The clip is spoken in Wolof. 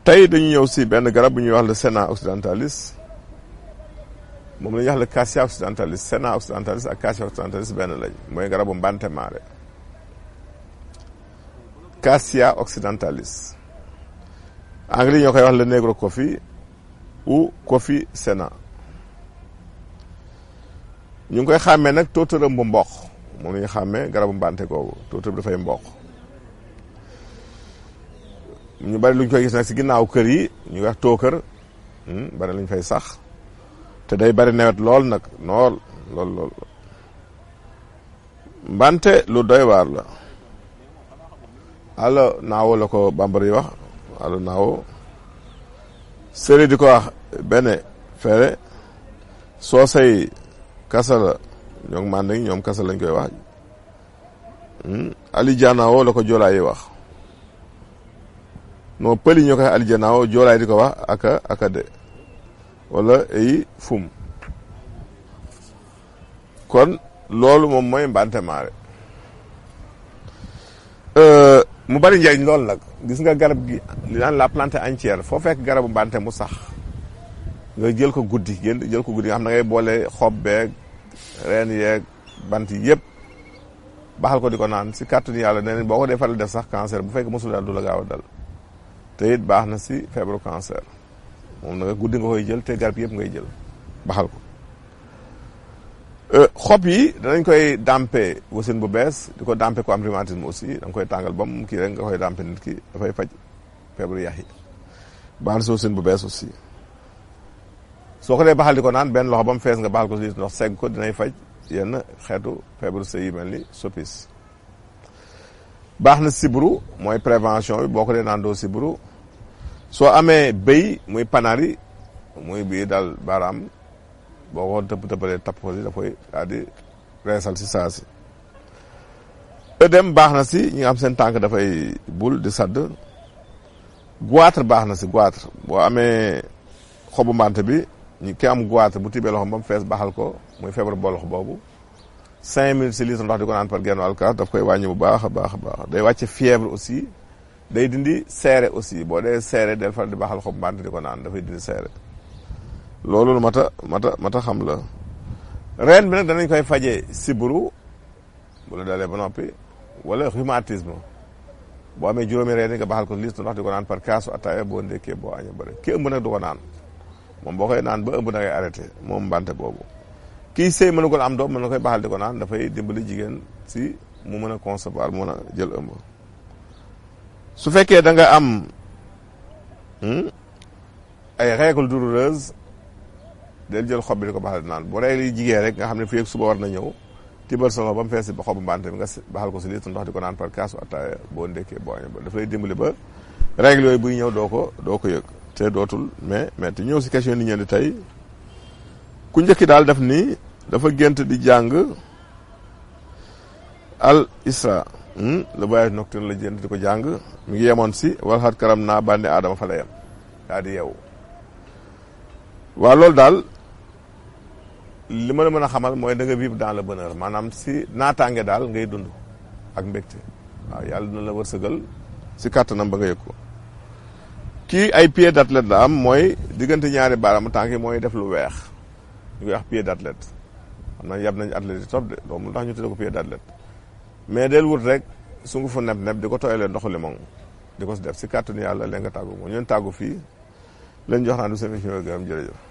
tey dañu ñëw si benn garab bu ñuy wax le Senna occidentalis moom la ñuy wax le cassia occidentalis. Senna occidentalis ak cassia occidentalis benn lañ, mooy garabu mbante maare. Cassia occidentalis anglais ñoo koy wax le negro coffee ou coffee Senna. ñu ngi koy xàmmee nag tóotóram bu mboq, moom la ñuy xàmmee garabu mbante googu, tóotóor bi dafay mboq. ñu bari luñ koy gis nag si ginnaaw kër yi ñu wax tookër, bari luñ fay sax te day bari nawet lool nag lool. Mbante lu doy waar la. allo naawo la ko bambara yi wax, allo naawo séri di ko wax bene fere soosay kasa la ñoom mànd ñoom kasa lañ koy wax. alijanaawo la ko joolaa yi wax. non pëli ñoo koy alijanaawo, joolaay di ko wax aka de wala ay fum. kon loolu moom mooy mbante maare. mu bari njëriñ loolu nag, gis nga garab gi li naan la plante entière, foo fekk garabu mbante mu sax nga jël ko guddi jël ko guddi nga xam na ngay boole xob beeg reen yeeg bant yëpp baxal ko di ko naan si kàttanu yàlla nee nañ boo ko dee faral def sax cancer bu fekk mosul daal du la gaaw a dal, te it baax na si feebaru cancer. moom nag guddi nga koy jël te garab yëpp ngay jël baxal ko. xob yi danañ koy dampe wasin bu bees, di ko dampe ko am rhumatisme aussi, da nga koy tàngal ba mu kii rek nga koy dampe nit ki, dafay faj feebaru yax yi. baax na si wasin bu bees aussi. soo ko dee baxal di ko naan benn loxo ba mu fees nga baxal ko si ndox segg ko, dinay faj yenn xeetu feebaru sëy yi mel ni soppis. baax na sibru, mooy prévention bi, boo ko dee naan doo sibru. soo amee bëy muy panari, muy bii dal baaraam, boo ko tëppalee tapp ko si dafay daal di reesal si saa si. œdème baax na si ñi nga xam seen tànk dafay bul di sadd. goitre baax na si, goitre boo amee xobu mbante bi, ñi ki am goitre bu tibee loxo ba mu fees baxal ko, muy feebar bolox boobu 5 minutes si litre ndox di ko naan par genn wàll kaas daf koy wàññi bu baax a baax a baax. day wàcce fièvre aussi, day dindi seere aussi, boo dee seere del faral di baxal xobu mbante di ko naan, dafay dindi seere. loolu lu mata xam la. reen bi nag danañ koy fajee siburu bu la dalee ba noppi, wala rhumatisme boo amee juróomi reen yi nga baxal ko litre ndox di ko naan par kaasu ataaya boo ndekkee boo añee bëri. ki ëmb nag du ko naan, moom boo koy naan ba ëmb da ngay arrêté, moom mbante boobu. kii sëy mën na ko am doom mën na koy baxal di ko naan, dafay dimbali jigéen si mu mën a concevoir mu mën a jël ëmb. su fekkee da nga am ay règles douloureuses, del jël xob bi di ko baxal di naan. bu règle yi jigéen rek nga xam ne fii ak suba war na ñëw, tibal sa loxo ba mu fees ba xobu mbante bi nga baxal ko si litre ndox di ko naan par kaasu ataaya boo ndekkee boo añee ba, daf lay dimbali ba règle yooyu buy ñëw doo ko yëg te dootul mais te ñëw si question ni ñeen di tey. ku njëkki daal def ni dafa gént di jàng al isra, le voyage nocturne la gént di ko jàng, mi ngi yemoon si wal xat karam naa bànni aadama fa la yem daa di yeewu. waaw loolu daal li ma la mën a xamal mooy da nga vivre dans le bonheur, maanaam si naataange daal ngay dund ak mbégte. waaw yàlla dina la wërsëgal si kàttanam ba nga yëg ko. kii ay pied d'athlète la am, mooy diggante ñaari baaraamu tànk yi mooy def lu weex, ñu koy wax pied d'athlète. xam naa yab nañu athlète yi trop de loolu mu tax ñu tuddee ko pied d'athlète. mais del wut rek su nga fu neb di ko tooyalee ndoxu limon di ko si def si kàttanu yàlla leen nga tàggu moom ñun tàggu fii leen jox naa du seen émission gërëm jërëjëf.